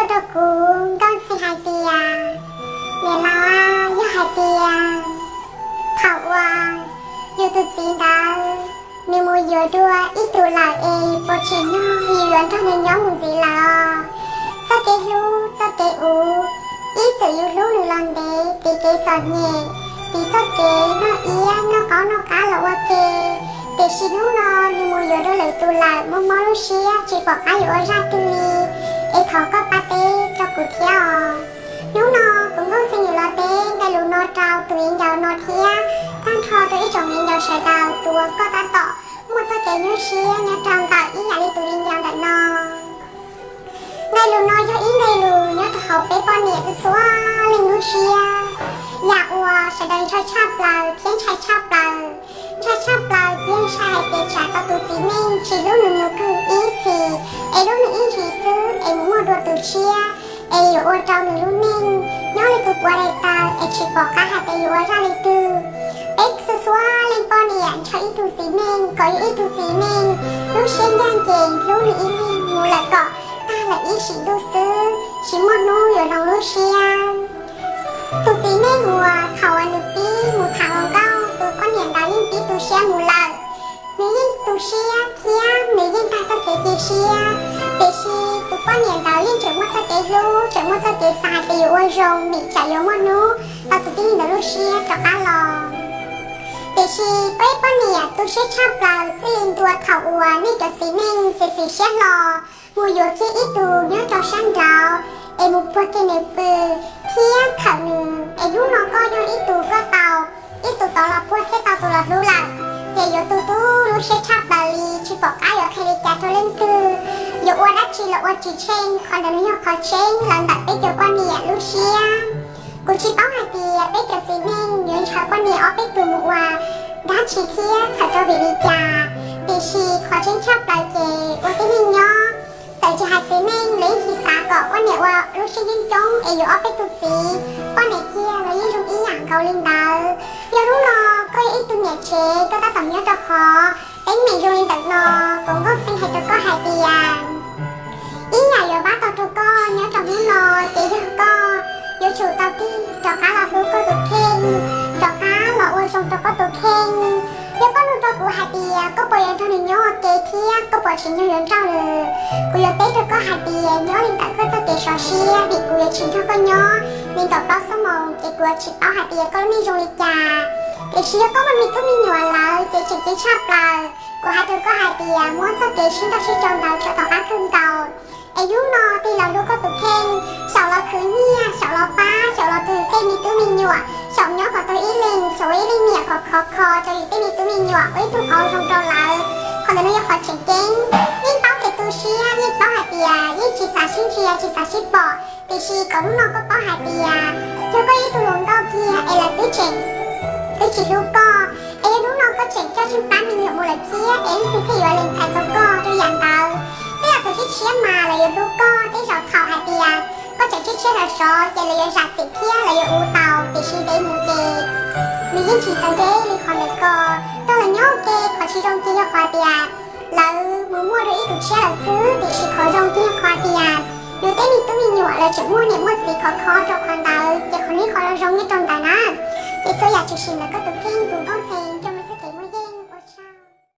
Rau kuv Nkauj Ntxhee hais tias, niam laus, yog hais tias thaum uas yus tus txiv ntawd nws mus yuav dua ib tug lawm es puas tsim nyog yus yuav nrog nws nyob mus ntxiv lawm? Txoj kev hlub txoj kev uv, ib txwm yus hlub nws los ntev, tiv kev txom nyem, tiv txoj kev noj iab noj qaub noj qab los ua ke, tiam sis hnub no nws mus yuav dua lwm tus lawm, muaj mob lub siab tsis pom qab yuav ua zaj twg li, es thov koj pab teb rau kuv thiab os. Hnub no kuv Nkauj Ntxhee yuav los teb nqe lus no rau tus viv ncaus no thiab tag nrho rau ib tsoom viv ncaus sawv daws tus uas koj tab tom muaj txoj kev nyuaj siab nyob rau ntawm ib yam li tus viv ncaus ntawm no. Nqe lus no yog ib nqe lus nyob rau hauv peb poj niam txhua txhua leej lub siab, yam uas sawv daws ntshai tshaj plaws thiab ntshai tshaj plaws. Ntshai tshaj plaws thiab ntshai hais tias tsam tau tus txiv neej tsis hlub nws mus kawg ib txhis, es hlub nws ib ntsis xwb es mus muaj dua tus tshiab, es yuav ua rau nws lub neej nyob li tus puav daim tawv es tsis pom qab hais tias yuav ua zaj li twg. Peb txhua txhua leej poj niam ntshai ib tug txiv neej, kom yog ib tug txiv neej lub siab ncaj ncees hlub nws ib leeg mus lawm kom tag lawm ib sim ntuj xwb, tsis muaj hnub yuav hloov lub siab. Tus txiv neej uas thaum uas nws pib mus tham hluas nkauj, tus poj niam ntawd yeej pib tu siab mus lawm. Nws yeej tu siab thiab nws yeej tag txoj kev cia siab, tiam sis tus poj niam ntawd yeej tseem muaj txoj kev hlub, tseem muaj txoj kev xav hais tias yuav ua zoo vim tsam yuav muaj hnub tau tus tib neeg ntawd lub siab rov qab los. Tiam sis peb poj niam tu siab tshaj plaws txij li ntua thaum uas nej cov txiv neej txiav txim siab hlo mus yuav kiag ib tug nyob rau sab nraud es mus puag kiag nws pw thiab khawm nws, es hnub no koj yog ib tug koj tau ib tug tod los puag thiab tau tus los hlub lawm, ces yuav tu tu lub siab tshaj plaws li, tsis pom qab yuav qhia li cas rau leej twg, yuav ua dab tsi los ua tsis tsheej. Qhov ntawd nws yog qhov tseeb los ntawm peb cov poj niam lub siab. Kuv tsis paub hais tias peb cov txiv neej yuav ntshaw poj niam ob peb tug mus ua dab tsi thiab txhawm rau vim li cas, tiam sis qhov tseeb tshaj plaws ces ua tib neeg nyob, txawm tsis hais txiv neej los yeej tsis xav kom poj niam ua lub siab yeeb coob es yuav ob peb tug txiv, poj niam kiag los yeej zoo ib yam nkaus li ntawd. Yog hnub no koj yog ib tug niam tsev, koj tab tom nyob rau qhov teeb meem zoo li ntawm no, kuv Nkauj Ntxhee hais rau koj hais tias ib yam yuav pab tau rau koj nyob rau hnub no, ces yog koj yuav tsum tau tig rov qab los hlub koj tus kheej, rov qab los ua zoo rau koj tus kheej. Yog koj nug rau kuv hais tias koj puas yuav nrog nws nyob ua ke thiab koj puas tsim nyog yuav nrauj nws, kuv yuav teb rau koj hais tias nyob li ntawm koj txoj kev sov siab, vim kuv yuav tsis nrog koj nyob li ntawm plaub xuab moos, ces kuv yuav tsis paub hais tias koj lub neej zoo li cas. Tiam sis yog koj muaj me tub me nyuam lawm ces tseem ceeb tshaj plaws. Kuv hais rau koj hais tias muab txoj kev sib nrauj sib tso ntawd tso tom qab kawg nkaus, es hnub no tig los hlub koj tus kheej, xyaum los khwv nyiaj, xyaum los pab, xyaum los tu tej me tub me nyuam, xyaum nyob kom tau ib leeg, xyaum ua ib leeg niam kom khov kho rau yus tej me tub me nyuam, ua ib tug qauv zoo rau lawv. Qhov ntawm no yog qhov tseem ceeb. Yeej paub kev tu siab, yeej paub hais tias yeej tsis xav sib ntsia, tsis xav sib pom, tiam sis kom hnub no koj paub hais tias yog koj ib tug hluas nkauj kiag es lawv twb tseem, twb tsis hlub koj, es yog hnub no koj tseem coj tsheej plab me nyuam mus lawm thiab es leej twg thiaj yuav lees txais tau koj rau yam ntawd? Tej zaum tus tshiab tshiab mas lawv yuav hlub koj, tej zaum thaum hais tias koj tseem tshiab tshiab los sov ces lawv yuav zam txim thiab lawv yuav uv tau, tiam sis ntev mus ces nws yeej tsis txaus ntev li qhov ntawd ko. Rau lawv nyob ua ke qhov tsis zoo kiag yog qhov tias lawv mus muaj dua ib tug tshiab lawm xwb, tiam sis qhov zoo kiag yog qhov tias yus tej me tub me nyuam lawv tseem muaj niam muaj txiv khov kho rau qhov ntawd, ces qhov no qhov zoo nyob rau ntawd na. Ces txhua yam tshwm sim ntawm koj tus kheej, kuv Nkauj Ntxhee.